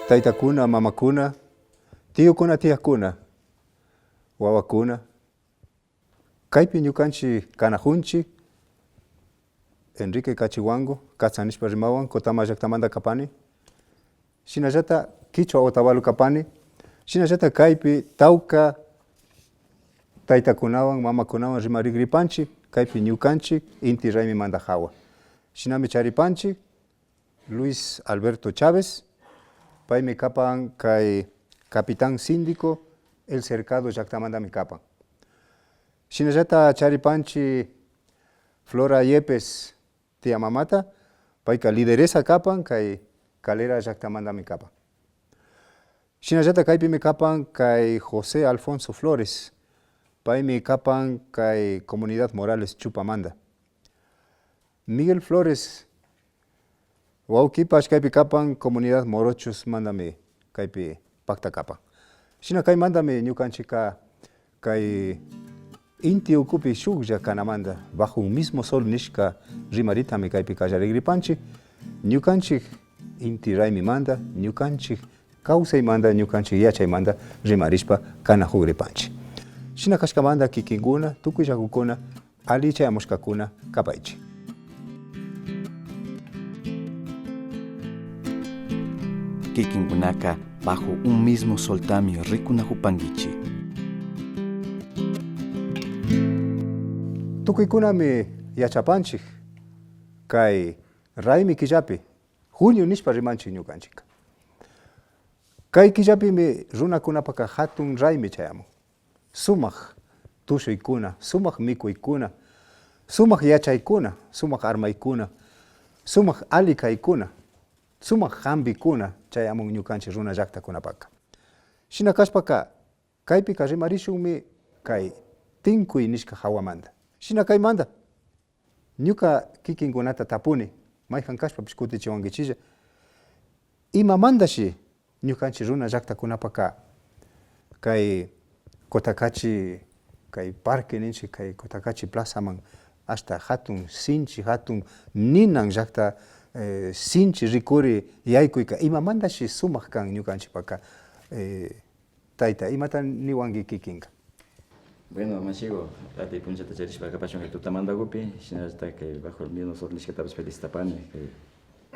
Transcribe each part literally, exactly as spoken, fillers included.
Taytakuna, mamakuna, tiyukuna, tiyakkuna, wawakuna, kaypi ñukanchik kanajunchik Enrique Cachihuango, Katsa nishpa rimawan, Cotama llaktamanta kapani. Shinallata kichwa Otavalo kapani. Shinallata kaypi tawka taytakunawan, mamakunawan rimarigripanchik, kaypi ñukanchik inti raymimanta jawa. Shinami charipanchik Luis Alberto Chávez, paymi kapan kay capitán síndico El Cercado llaktamantami kapan. Shinallata charipanchik Flora Yepes, tía mamata, payka lideresa kapan kay Calera llaktamantami kapan. Shinallata kaypimi kapan kay José Alfonso Flores, paymi kapan kay comunidad Morales Chupamanta. Miguel Flores wawkipash kaypi kapan comunidad Morochosmantami kaypi pakta kapan. Shina kaymantami ñukanchikka kay inti ukupi shuklla kanamanta, bajo un mismo sol nishka rimaritami kaypi kallarigripanchik, ñukanchik inti raymimanta, ñukanchik kawsaymanta, ñukanchik yachaymanta rimarishpa kanajugripanchik. Shina kashkamanta kikinkuna, tukuy llakukuna, alli chayamushkakuna kapaychik. Kikinkunaka bajo un mismo soltami rikunajupankichik. Tukuykunami yachapanchik kay raymi killapi, junio nishpa rimanchik ñukanchikka. Kay killapimi runakunapaka jatun raymi chayamun. Sumak tushuykuna, sumak mikuykuna, sumak yachaykuna, sumak armaykuna, sumak alli kaykuna, sumak jampikuna chayamun ñukanchik runa llaktakunapaka. Shina kashpaka, kaypika rimarishunmi kay tinkuy nishka jawamanta. Shina kaymanta, ñuka kikinkunata tapuni, mayjan kashpapish kutichiwankichilla, imamantashi ñukanchik runa llaktakunapaka kay Cotacachi, kay parque ninchik, kay Cotacachi plazaman ashta jatun sinchi, jatun ninan llakta, eh, sinchi rikuri yaykuyka, imamantashi sumak kan ñukanchikpaka, eh, Tayta, imata niwanki kikinka? Bueno, mashiku, ati punchata charishpa kapashun kay tutamantakupi, shinallata kay bajo el mismo sol nishkatapash felicitapani, kay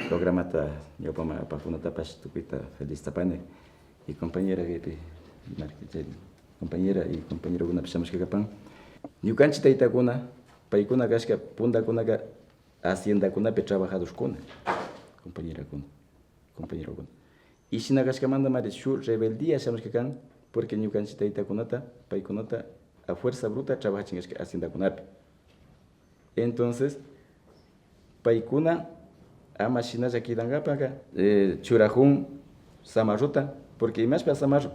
programata ñawpaman apakunatapash tukuyta felicitapani. Y compañera kaypi, marca chay compañera y compañerokunapash shamushka kapan. Ñukanchik taytakuna, paykuna kashka puntakunaka haciendakunapi trabajadorkuna, compañerakuna, compañerokuna. Y shina kashkamantamari shuk rebeldía shamushka kan, porque ñukanchik taytakunata, paykunata a fuerza bruta trabajachin kashka haciendakunapi. Entonces, paykuna ama shinalla kidankapaka, eh, churajun samarrota, porque imashpa samarro,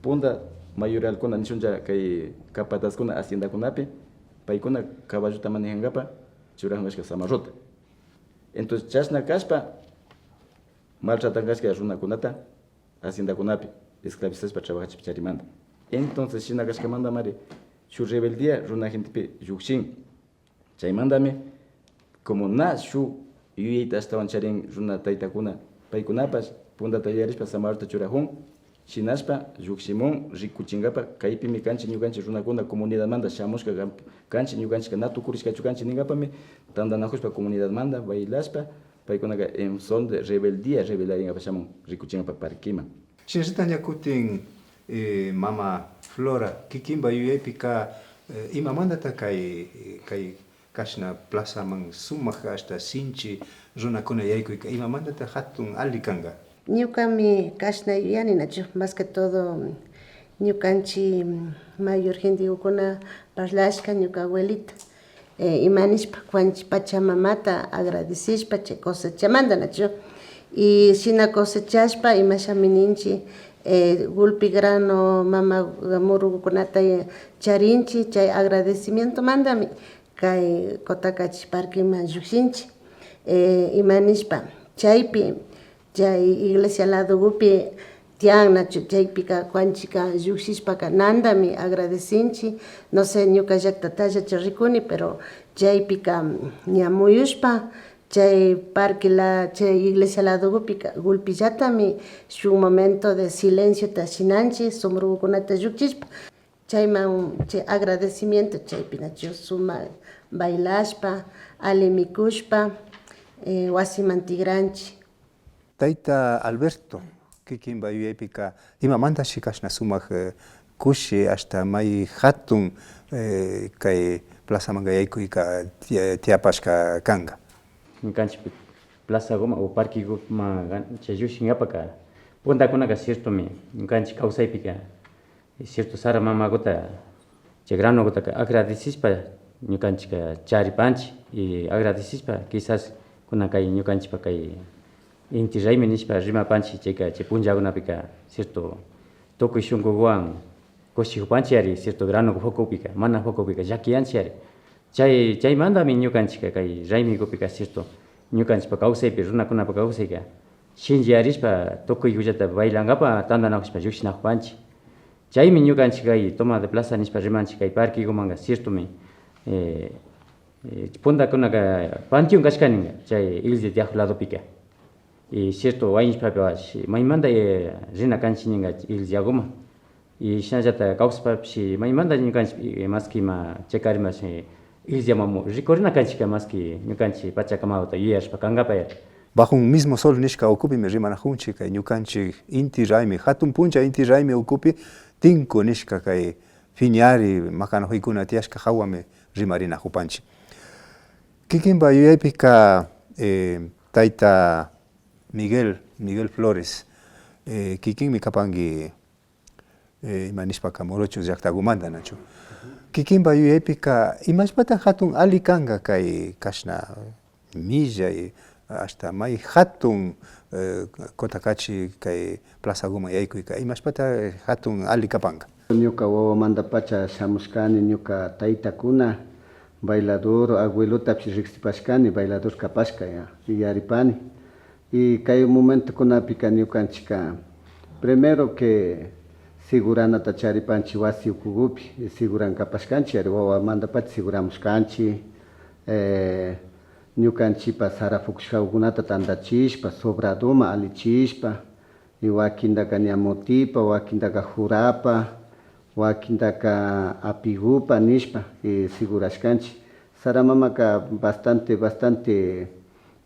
punta mayoralkuna nishunlla kay capatazkuna haciendakunapi, paykuna caballota manejankapa churajun kashka samarrota. Entonces, chashna kashpa, maltratankashka runakunata haciendakunapi esclavizashpa trabajachishpa charimanta. Entonces, shina kashkamantamari shuk rebeldía runa gentepi llukshin. Chaymantami, como na shuk yuyayta ashtawan charin runa taytakuna, paykunapash puntata yuyarishpa samarrota churajun, shinashpa llukshimun rikuchinkapa, kaypimi kanchik ñukanchik runakuna comunidadmanta shamushka kan-, kanchik, ñukanchikka na tukurishkachu kanchik ninkapami tantanakushpa comunidadmanta bailashpa, paykunaka en son de rebeldía rebelarinkapak shamun rikuchinkapak parqueman. Shinallata ña kutin, eh, mama Flora, kikinpa yuyaypika, eh, imamantata kay, kay kashna plazaman sumak ashta sinchi runakuna yaykuyka imamantata jatun alli kanka? Ñukami kashna yuyani nachu, más que todo ñukanchik mayor gentekuna parlashka, ñuka abuelita, eh, ima nishpa, kuanchik pachamamata agradecishpa chay cosechamanta nachu. Y shina cosechashpa imashami ninchik, eh, gulpi grano mama murukunata charinchik, chay agradecimientomantami kay Cotacachi parqueman llukshinchik. Eh, ima nishpa, chaypi, chay iglesia ladokupi tiyan nachu, chaypika kuanchikka llukshishpaka nantami agradecinchik. No sé, ñuka llaktatallata rikuni, pero chaypika ña muyushpa, Chay parque la, chay iglesia ladogupika gulpillatami shuk momento de silenciota shinanchik, sombrerokuna llukchishpa. Chayman chay agradecimiento, chaypi nachu sumak bailashpa, alli mikushpa, eh, wasiman tigranchik. Tayta Alberto, kikinpa yuyaypika, imamantashi kashna sumak, eh, kushi, hasta may hatun, eh, kay plazamanka yaykuyka tia-, tiapashka kanka? Ñukanchik plazaguman o parqueguman gan-, chay llukshinkapaka, puntakunaka ciertomi, ñukanchik kawsaypika, cierto sara mamaguta, chay granogutaka agradecishpa ñukanchikka charipanchik, y agradecishpa quizás kunan kay ñukanchikpa kay inti raymi nishpa rimapanchik, chayka chay punllakunapika cierto tukuy shunkuguwan kushijupanchik ari, cierto granogu jukukpika, mana jukukpika llakiyanchik ari. Chay, chaymantami ñukanchikka kay raymigupika, cierto, ñukanchikpa kawsaypi, runakunapa kawsayka shinchiyarishpa, tukuygullata bailankapa tantanajushpa llukshinajupanchik. Chaymi ñukanchik kay toma de plaza nishpa rimanchik kay parquegumanka, ciertomi, eh, eh, puntakunaka panteón kashka ninka, chay iglesia tiyak ladopika. Y cierto, wañushpapash maymanta, eh, rina kanchik ninka iglesiaguman. Y shinallata kawsashpapish maymanta ñukanchik, eh, maski ima chakarimash, eh, iglesiaman rikurina kanchikka, maski ñukanchik pachakamaguta yuyarishpa kankapa yari. Bajo un mismo sol nishka ukupimi rimanajunchik kay ñukanchik inti raymi, jatun puncha inti raymi ukupi tinku nishka kay piñari makanajuykuna tiyashka jawami rimarinajupanchik. Kikinpa yuyaypika, eh, tayta Miguel, Miguel Flores, eh, kikinmi kapanki, eh, ima nishpaka morocho llaktagumanta, nachu? Kikinpa yuyaypika, imashpata jatun alli kanka kay kashna millay, hasta may jatun, eh, Cotacachi kay plazaguman yaykuyka, imashpata jatun alli kapanka? Ñuka wawamantapacha shamushkani, ñuka taytakuna bailador, abuelotapish riksipashkani, bailador kapashka, ya, yuyaripani. Y kay momentokunapika ñukanchikka, primero que siguranata charipanchik wasi ukugupi, siguran kapashkanchik, ari wawamantapacha siguramushkanchik, eh, ñukanchikpa sara pukushkakunata tantachishpa, sobradoman allichishpa, y wakintaka ña mutipa, wakintaka jurapa, wakintaka apigupa nishpa, y sigurashkanchik. Sara mamaka bastante, bastante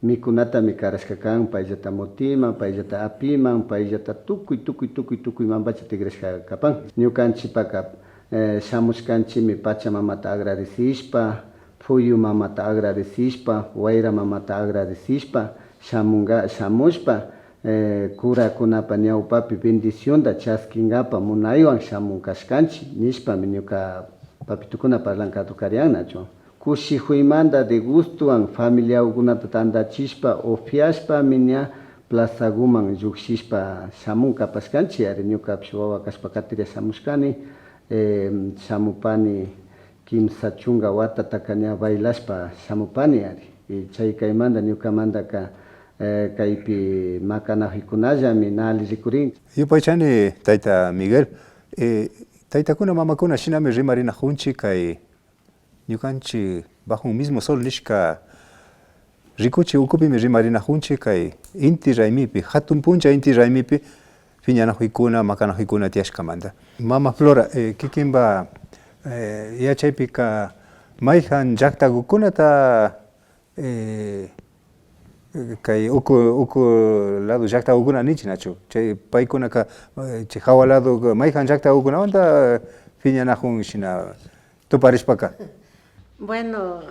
mikunatami karashka kan, payllata mutiman, payllata apiman, payllata tukuy, tukuy, tukuy, tukuymanpacha tikrashka kapan. Ñukanchikpaka, eh, shamushkanchikmi pachamamata agradecishpa, puyu mamata agradecishpa, wayra mamata agradecishpa, shamunga-, shamushpa, eh, kurakunapa ñawpapi bendicionta chaskinkapa munaywan shamun kashkanchik, nishpami ñuka papitukuna parlan katukarian, nachu. Kushijuymanta de gustowan familiakunata tantachishpa, upiashpami ña plazaguman llukshishpa shamun kapashkanchik, ari ñukapish wawa kashpa katiria shamushkani, eh, shamupani kimsa chunka watataka ña bailashpa shamupani, ari. Y chay kaymanta ñukamantaka, eh, kaypi makanajuykunallami na alli rikurin. Yupaychani, tayta Miguel, eh, taytakuna, mamakuna, shinami rimarinajunchik kay ñukanchik bajo un mismo sol nishka rikuchik ukupimi rimarinajunchik kay inti raymipi, jatun puncha inti raymipi piñanajuykuna, makanajuykuna tiyashkamanta. Mama Flora, eh, kikinpa, eh, yachaypika mayjan llaktagukunata, eh, kay uku, uku lado llaktagukuna ninchik, nachu? Chay paykunaka, eh, chay jawa lado mayjan llaktagukunamanta piñanajun shina tuparishpaka. Bueno.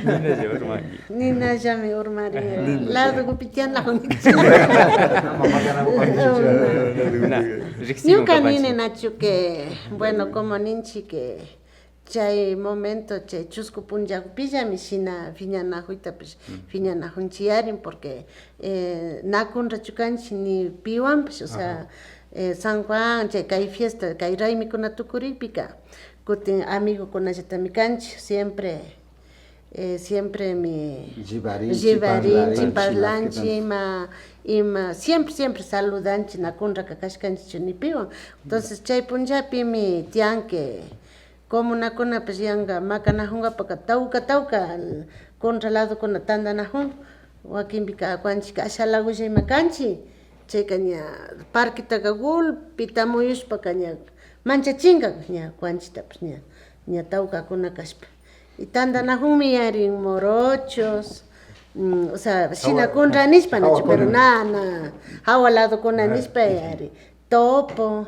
Ninalla urmari. Ninallami urmarin. Ladogupi tiyanajun. Ñuka nini nachu que, bueno, como ninchik que chay momento, chay chusku punllagupillami shina piñanajuytapish piñanajunchik yarin, porque, eh, na kuntrachu kanchik ni piwanpish, o sea, eh, San Juan, chay kay fiesta, kay raymikuna tukurikpika, kutin amigokunallatami kanchik, siempre, eh, siempremi llibarinchik, parlarinchik, ima, ima, siempre, siempre saludanchik, na kuntraka kashkanchikchu ni piwan. Entonces, chay punllapimi tiyan que comunakunapash yanka makanakunkapaka tawka tawka contra ladokuna tantanakun, wakinpika kuanchik asha lagulla ima kanchik, chayka ña parquetaka gulpita muyushpaka ña manchachinka ña kuanchiktapash ña, ña tawkakuna kashpa. Y tantanakunmi yarin morochos, mm, o sea, shina contra nishpa nachu, pero na, na, hawa ladokuna nishpa yari, topo,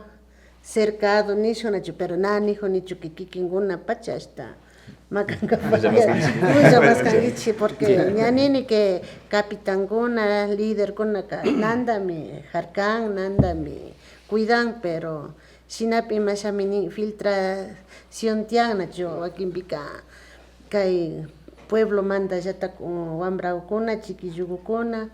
cercado nishun nachu, pero na nikunichu que kikinkunapacha ashta makankapak mulla maskankichik, porque ña nini que capitankuna, liderkunaka nantami jarkan, nantami cuidan, pero shinapi imashami nin, filtración tiyan nachu, wakinpika kay pueblomantallata wambrakukuna, chiquillukukuna,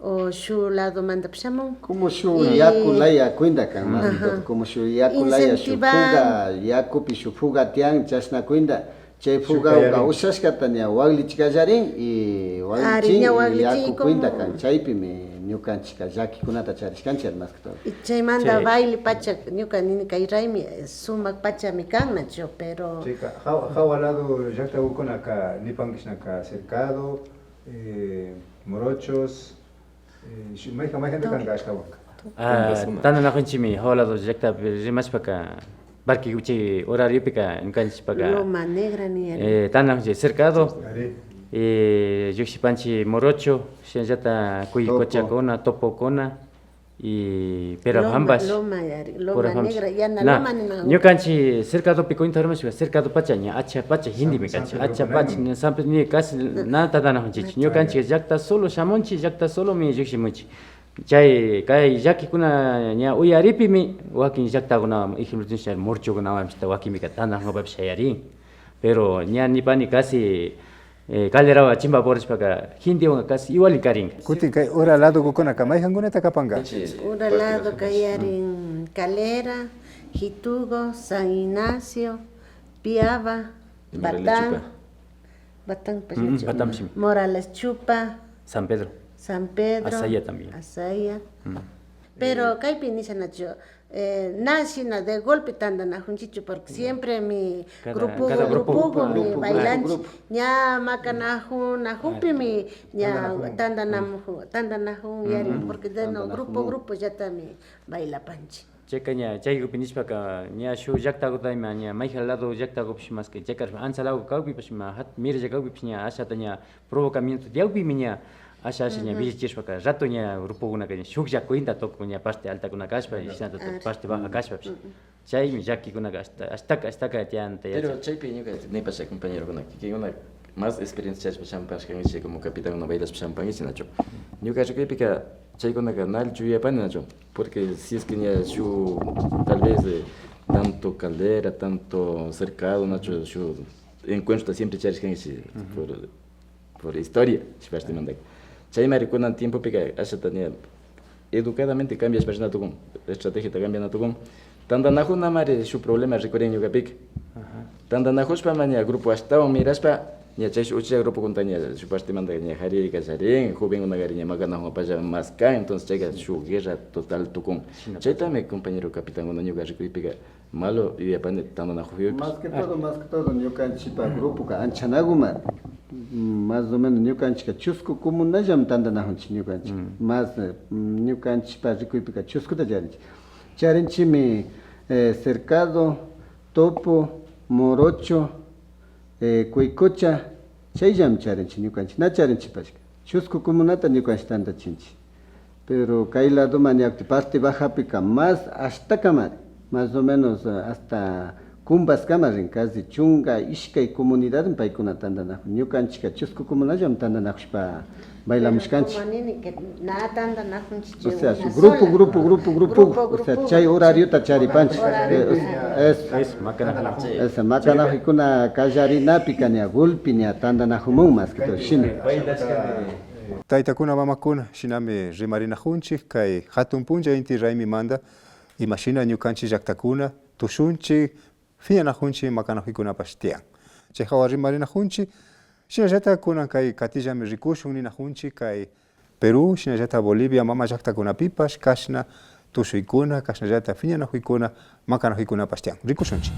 o shuk ladomantapash shamun. Como shuk yaku laya cuenta kan, más que todo, como shuk yaku laya, shuk fuga, yakupi shuk fuga tiyan, chashna cuenta, chay fugaka ushashkata ña waklichik kallarin y waklichin, yaku cuenta kan, chaypimi ñukanchikka llakikunata charishkanchik, más que todo. Y chaymanta baile pacha, ñuka nini kay raymi, eh, sumak pachami kan nachu, pero chayka hawa, hawa lado llaktakukunaka nipanki shinaka Cercado, eh, Morochos, eh, shi-, mayjan, mayjanta kanka ashtawanka. Ah, tantanakunchikmi hawa lado llaktapi rimashpaka, parque chay horariopika ñukanchikpaka, Loma Negra ni, eh, tantanakunchik Cercado, eh, llukshipanchik Morocho, shinallata Cuicochakuna, Topokuna, y Perajambas. Loma, Loma Negra, yana Loma nina. Ñukanchik Cercadopi cuenta rimashpa, Cercado pacha ña acha pacha hindimi kanchik, acha pacha, ña San Pedro ni casi na tantanakunchikchu. Ñukanchik llakta solo shamunchik, llakta solomi llukshimunchik. Chay, kay llakikuna ña uyaripimi, wakin llaktakunawan, ejemplo, Morochokunawanpash wakinpika tantanakunapash shayarin. Pero ña nipani casi, eh, Calerawan chimbaburashpaka, hindiwan casi igual karinka. Kutin kay ura ladokukunaka mayjankunata kapanka? Ura ladoka yarin Calera, Jitugo, San Ignacio, Piaba, Batán, Batán, Morales Chupa, San Pedro, San Pedro, Azaya también. Azaya. Pero kaypi nishanachu, eh, na shina de golpe tantanakunchikchu, porque siempre mi grupo, grupo, grupomi bailanchik. Ña makanakunakupimi ña tantanakun, tantanakun yarin, porque de no grupo, grupollatami bailapanchik. Chayka ña chaykupi nishpaka ña shuk llaktakuta ima ña mayjan lado llaktakupish, más que chayka ancha lado kakpipash ima hat miralla kakpipash ña ashata ña provocamiento tiyakpimi ña asha asha ña villachishpaka rato ña grupokunaka ña shuklla cuenta toko ña parte altakuna kashpa y shinata parte baja kashpapish. Chaymi llakikunaka ashta, ashtaka, ashtaka tiyanta. Pero chaypi ñuka nipasha compañerokuna, kikinkuna más experiencia charishpa shamupashkankichik, como capitankuna bailashpa shamupankichik, nachu? Ñuka rikuypika chaykunaka na allichu yuyapani, nachu? Porque si es que ña shuk, tal vez, eh, tanto Calera, tanto Cercado, nachu, shuk encuentrota siempre charishkankichik por, por historia, shipashtimantaka. Chaymari kunan tiempopika ashata ña educadamente cambiashpa rina tukun, estrategiata cambiana tukun. Tantanakuna mari shuk problema rikurin ñukapika. Tantanakushpama ña grupo ashtawan mirashpa, ña chay shuk uchilla grupokunata ña shuk partemanta ña jariri kallarin, jovenkunakari ña makanakupalla mas kan, entonces chayka shuk guerra total tukun. Chaytami compañero capitankuna ñuka rikuypika malo yuyapani tantanakuypipash. Más que todo, más que todo, ñukanchikpa grupoka anchanakuman. Más o menos ñukanchikka Chusco comunallami tantanakunchik ñukanchik. Más, eh, ñukanchikpa rikuypika Chuscota charinchik. Charinchikmi, eh, Cercado, Topo, Morocho, eh, Cuicocha, chayllami charinchik ñukanchik. Na charinchikpashka. Chusco comunata ñukanchik tantachinchik. Pero kay ladoman ña parte bajapika más ashtakamari, más o menos, eh, hasta Cumbaskama rin, casi chunka ishkay comunidadmi paykuna tantanakun. Ñukanchikka Chusco comunallami tantanakushpa bailamushkanchik. Pero como nini que na tantanakunchikchu. O sea, grupo, grupo, grupo, grupo, o sea, chay horariota charipanchik. Eh, eso. Eso, makanakun. Eso, makanakuykuna kallarinapika ña golpe ña tantanakumun más que todo, shina. Taytakuna, mamakuna, shinami rimarinakunchik kay hatun puncha inti raymimanta, imashina ñukanchik llaktakuna tushunchik, piñanakunchik, makanakuykunapash tiyan. Chay hawa rimarinakunchik, shinallata kunan kay katillami rikushun ninakunchik, kay Perú, shinallata Bolivia mama llaktakunapipash kashna tushuykuna, kashnallata piñanakuykuna, makanakuykunapash tiyan. Rikushunchik.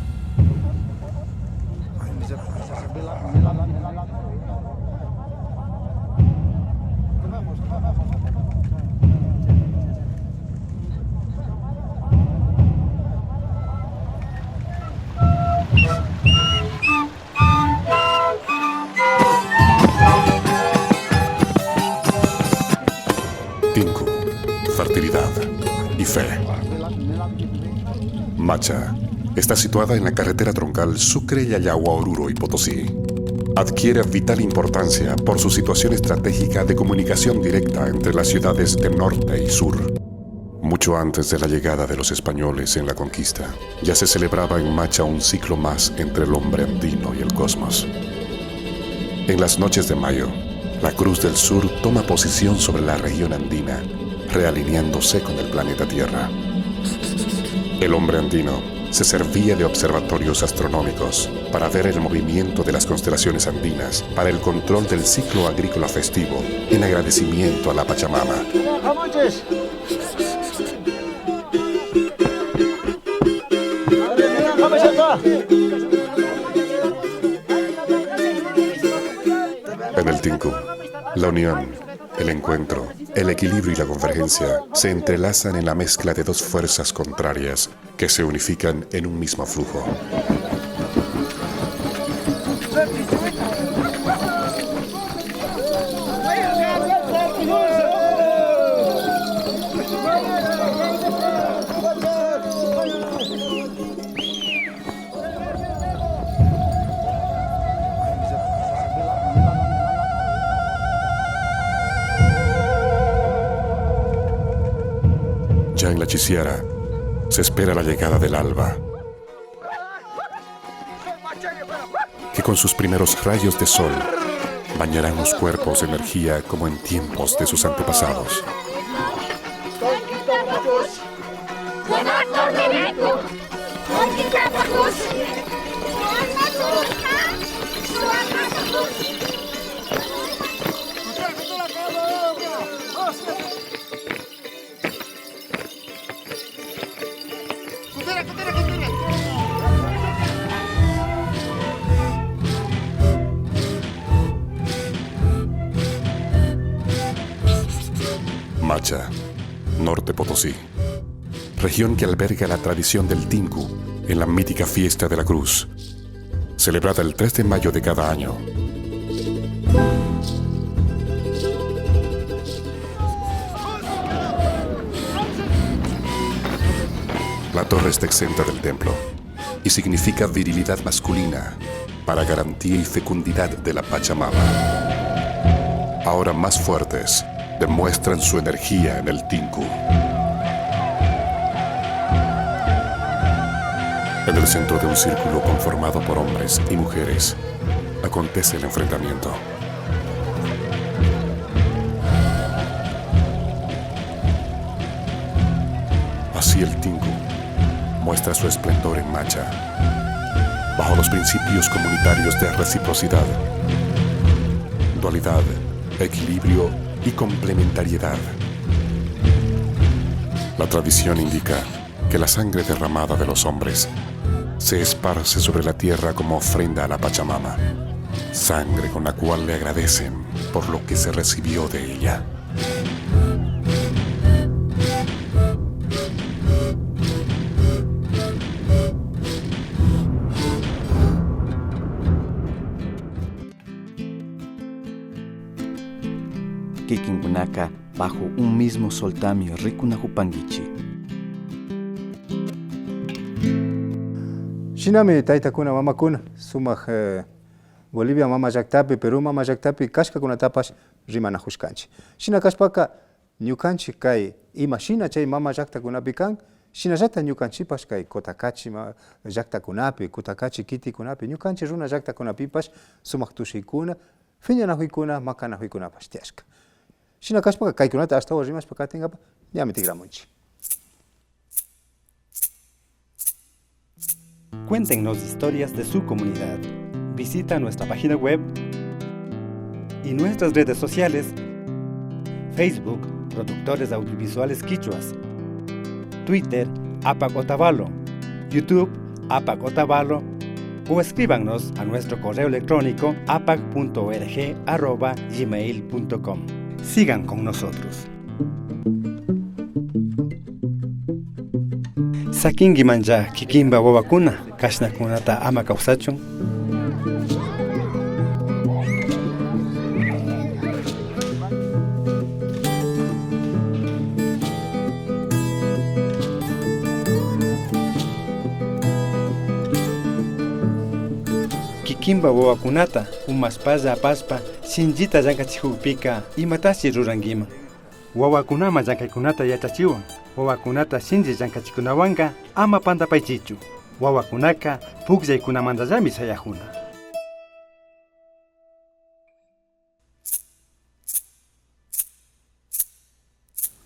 Macha está situada en la carretera troncal Sucre, Llallagua, Oruro y Potosí. Adquiere vital importancia por su situación estratégica de comunicación directa entre las ciudades de norte y sur. Mucho antes de la llegada de los españoles en la conquista, ya se celebraba en Macha un ciclo más entre el hombre andino y el cosmos. En las noches de mayo, la Cruz del Sur toma posición sobre la región andina, realineándose con el planeta Tierra. El hombre andino se servía de observatorios astronómicos para ver el movimiento de las constelaciones andinas para el control del ciclo agrícola festivo en agradecimiento a la Pachamama. En el Tinku, la unión, el encuentro, el equilibrio y la convergencia se entrelazan en la mezcla de dos fuerzas contrarias que se unifican en un mismo flujo. Ya en la Chisiara se espera la llegada del alba, que con sus primeros rayos de sol bañarán los cuerpos de energía como en tiempos de sus antepasados. Macha, Norte Potosí, región que alberga la tradición del Tinku en la mítica fiesta de la Cruz, celebrada el tres de mayo de cada año. La torre está exenta del templo y significa virilidad masculina para garantía y fecundidad de la Pachamama. Ahora más fuertes, demuestran su energía en el Tinku. En el centro de un círculo conformado por hombres y mujeres, acontece el enfrentamiento. Así el Tinku muestra su esplendor en Macha, bajo los principios comunitarios de reciprocidad, dualidad, equilibrio y complementariedad. La tradición indica que la sangre derramada de los hombres se esparce sobre la tierra como ofrenda a la Pachamama, sangre con la cual le agradecen por lo que se recibió de ella. Kikinkunaka bajo un mismo soltami rikunakupankichik. Shinami taytakuna, mamakuna, sumak, eh, Bolivia mama llaktapi, Perú mama llaktapi kashkakunatapash rimanakushkanchik. Shina kashpaka, ñukanchik kay imashina chay mama llaktakunapi kan, shinallata ñukanchikpash kay Cotacachi ma-, llaktakunapi, Cotacachi kitikunapi, ñukanchik runa llaktakunapipash sumak tushuykuna, piñanakuykuna, makanakuykunapash tiyashka. Shina kashpaka, kaykunata ashtawan rimashpa katinkapak ñami tikramunchik. Cuéntenos historias de su comunidad. Visita nuestra página web y nuestras redes sociales: Facebook, Productores Audiovisuales Quichuas; Twitter, Apak Otavalo; YouTube, Apak Otavalo; o escríbanos a nuestro correo electrónico apak punto org arroba gmail punto com. Sigan con nosotros. Sakinkimanlla kikinpa wawakuna kashnakunata ama kawsachun. Kimba wawakunata umashpalla apashpa shinllita llankachikukpika imatashi rurankiman? Wawakunaman llankaykunata yachachiwan. Wawakunata shinlli llankachikunawanka ama pandapaychichu. Wawakunaka pukllaykunamantallami shayakuna.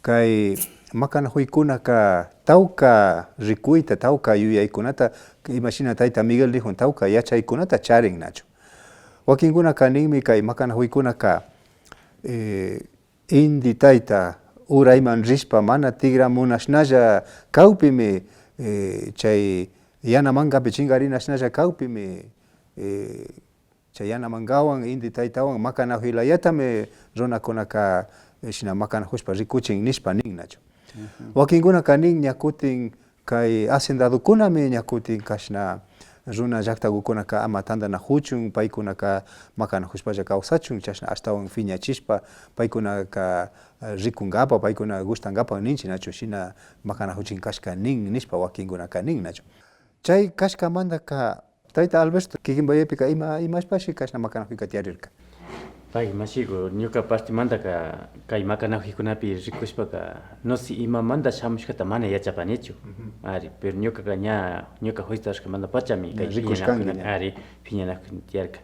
Kay makanakuykunaka tawka rikuyta, tawka yuyaykunata, imashina tayta Miguel nijun, tawka yachaykunata charin nachu. Wakinkunaka ninmi kay makanakuykunaka, eh, inti tayta urayman rishpa mana tikramunashnalla kakpimi, eh, chay yanamankapi chinkarinashnalla kakpimi, eh, chay yanamankawan, inti taytawan makanakuy layatami runakunaka, eh, shina makanakushpa rikuchin nishpa nin nachu. Wakinkunaka nin ña kutin kay hacendadokunami ña kutin kashna runa llaktakukunaka ama tantanakuchun, paykunaka makanakushpalla kawsachun, chashna ashtawan piñachishpa paykunaka, eh, rikunkapak, paykuna gustankapak ninchi nachu, shina makanakuchin kashka nin nishpa wakinkunaka nin nachu. Chay kashkamantaka, tayta Alberto, kikinpa yuyaypika ima, imashpashi kashna makanakuyka tiyarirka? Pay mashiku, ñuka partemantaka kay makanakuykunapi rikushpaka, no sé imamanta shamushkata mana yachapanichu. Ari, pero ñukaka ña, ñuka jovencito kashkamantapachami kay rikushkanki piñanakuykunapi, ña. Ari, piñanakuykunapi tiyarka.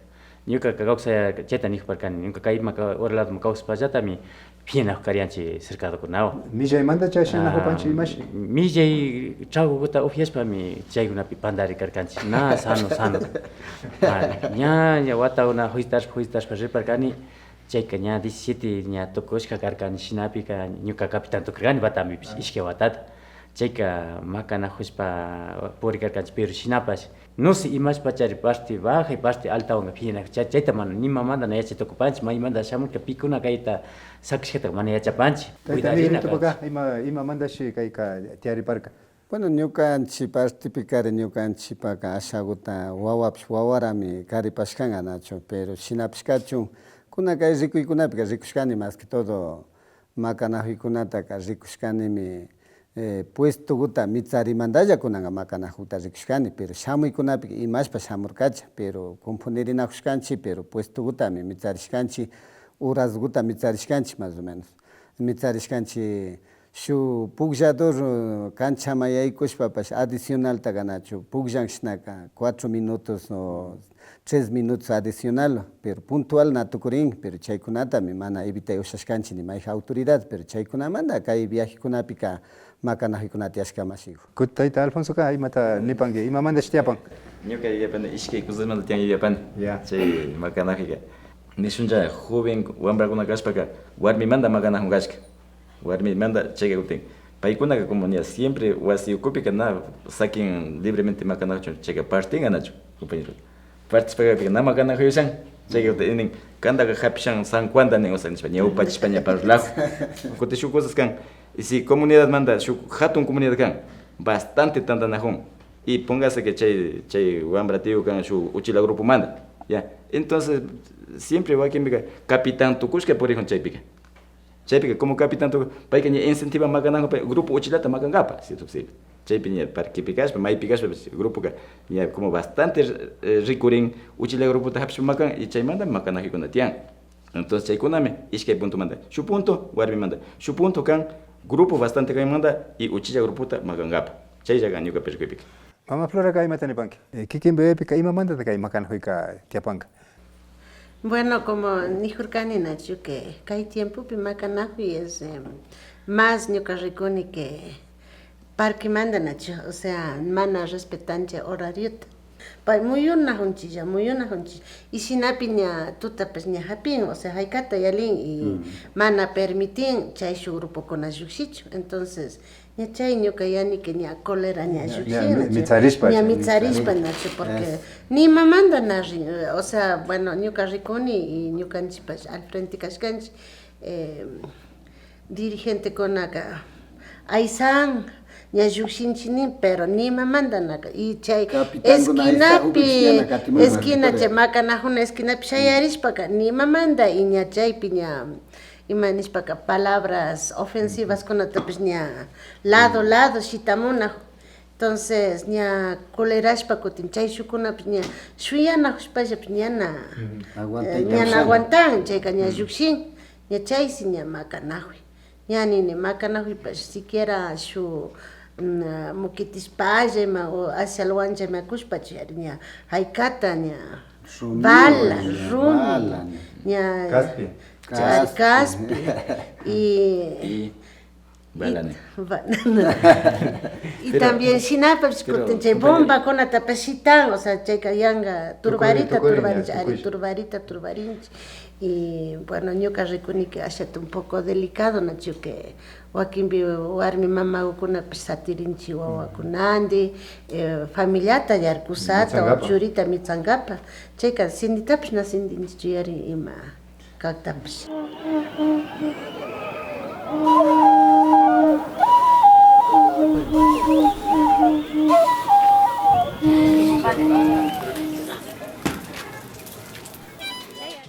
Ñukaka kawsayarka, chayta nikuparkani, ñuka kay ima ka-, ora ladoman kawsashpallatami piñanakuy karianchi cercadokunawan. Millaymanta chashna nakupanchi imashi? Millay tragokuta upyashpami chaykunapi pandari karkanchi. Na sano, sano. Ari, ña, ña watakuna jovencito kashpa, jovencito kashpa riparkani, chayka ña diecisiete ña tukushka karkani, shinapika ñuka capitán tukurkani watanpipish, ishkay watata. Chayka makanakushpa purikarkanchi, pero shinapash, no sé imashpachari parte baja y parte altawanka piñanakun, chay, chayta mana nimamanta na yachay tukupanchi, maymanta shamurka, pikuna kayta sakrishkataka mana yachapanchi. Tayta Miguelitopaka ima, imamantashi kayka tiyariparka? Bueno, ñukanchi partepikari, ñukanchipaka ashaguta wawapish wawarami karipashkanka nachu, pero shinapish kachun, kuna kay rikuykunapika rikushkani, más que todo makanakuykunataka rikushkanimi, eh, puestoguta mitsarimantalla kunanka makanakuyta rikushkani, pero shamuykunapika imashpa shamurkacha, pero confundirinakushkanchi, pero puestogutami mitsarishkanchi, horasguta mitsarishkanchi más o menos. Mitsarishkanchi shuk pukllador, eh, kanchaman yaykushpapash adicionaltaka nachu pukllan shinaka cuatro minutos o tres minutos adicional, pero puntual na tukurin, pero chaykunatami mana evitay ushashkanchi ni mayjan autoridad, pero chaykunamanta kay viajekunapika makanakuykunata tiyashka mashiku. Kutin tayta Alfonsoka imata nipanki, imamantashi tiyapan? Ñuka yuyapani ishkay cosasmanta tiyan yuyapani. Ya. Chay makanakuyka. Nishunlla joven wambrakuna kashpaka warmimanta makanakun kashka. Warmimanta chayka kutin. Paykunaka como ña siempre wasi ukupika na sakin libremente makanakuchun chayka partinka nachu, compañero. Partishpaka na makanakuyushan. Chayka kutin nin, kantaka japishan San Juanta nin, o sea, nishpa, ñawpachishpa ña parlakun. Kutin shuk cosas kan, y si comunidadmanta, shuk jatun comunidad kan, bastante tantanakun. Y póngase que chay, chay wambra tío kan shuk uchilla grupomanta, ya. Entonces, siempre wakinpika capitán tukushka purikun chaypika. Chaypika como capitán tuku, payka ña incentiva makanakun pay grupo uchillata makankapak, si tukushka. Chaypi ña parquepi kashpa, maypi kashpapash grupoka ña como bastante, eh, rikurin, uchilla grupota japishpa makan y chaymanta makanakuykuna tiyan. Entonces chaykunami ishkay puntomanta. Shuk punto warmimanta, shuk punto kan grupo bastante kanmanta y uchilla grupota makankapak. Chaylla kan ñukapi rikuypika. Mama Floraka imata nipanki? Eh, kikinpa yuyaypika imamantata kay makanakuyka tiyapanka? Bueno, como nijurkani nachu que kay tiempopi makanakuy es, em, más ñuka rikuni que parquemanta nachu, o sea, mana respetanchi horariota. Pay muyunakunchilla, muyunakunchilla. Y shinapi ña tutapash ña japin, o sea, jaykata yalin y mana permitin chay shuk grupokuna llukshichun. Entonces, ña chay ñuka yanike ña cólera ña llukshin, mi-, nachu. Mitsarishpa, ña mitsarishpa, nachu, porque nimamanta na rin, o sea, bueno, ñuka rikuni y ñukanchipash al frente kashkanchi, eh, dirigentekunaka aysan, ña llukshinchi nin, pero nimamanta naka, y chay esquinapi, esquina, chay makanakuna esquinapi shayarishpaka nimamanta, y ña chaypi ña ima nishpaka palabras ofensivaskunatapish ña lado, lado shitamunak. Entonces, ña colerashpa kutin chayshukkunapish ña shuyanajushpallapish ñana, Aguantayta eh, ñana ushanka. Aguantan, chayka ña llukshin, ña chaysi ña makanajuy. Ña nini, makanajuypash siquiera shuk, mm, mukitishpalla ima o ashalwanlla ima kushpachu yari ña jaykata ña Rumiwan, bala, ña rumi, bala, ña. Ña kaspi. Kaspi. Kaspi. Y, y balani. Y, ba-, y también shinapash pero kutin chay compañero. Bombakunatapash shitan, o sea, chayka yanka turbarita, turbarinchik, ari, turbarita, turbarinchik. Y bueno, ñuka rikuni que ashata un poco delicado, nachu que wakinpi warmi mamakunapash satirinchik wawakunandi, eh, familiata yarkusata o churita mitsankapa. Chayka sinditapash na sindinchikchu yari ima kaktapash.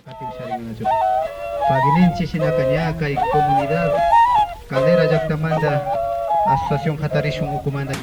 Kati usharingachu. Pagininchik shinaka ña kay comunidad Calera llaktamanta asociación jatarishun ukumanta.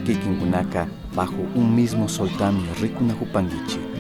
Kikinkunaka bajo un mismo soltami rikunakupankichik.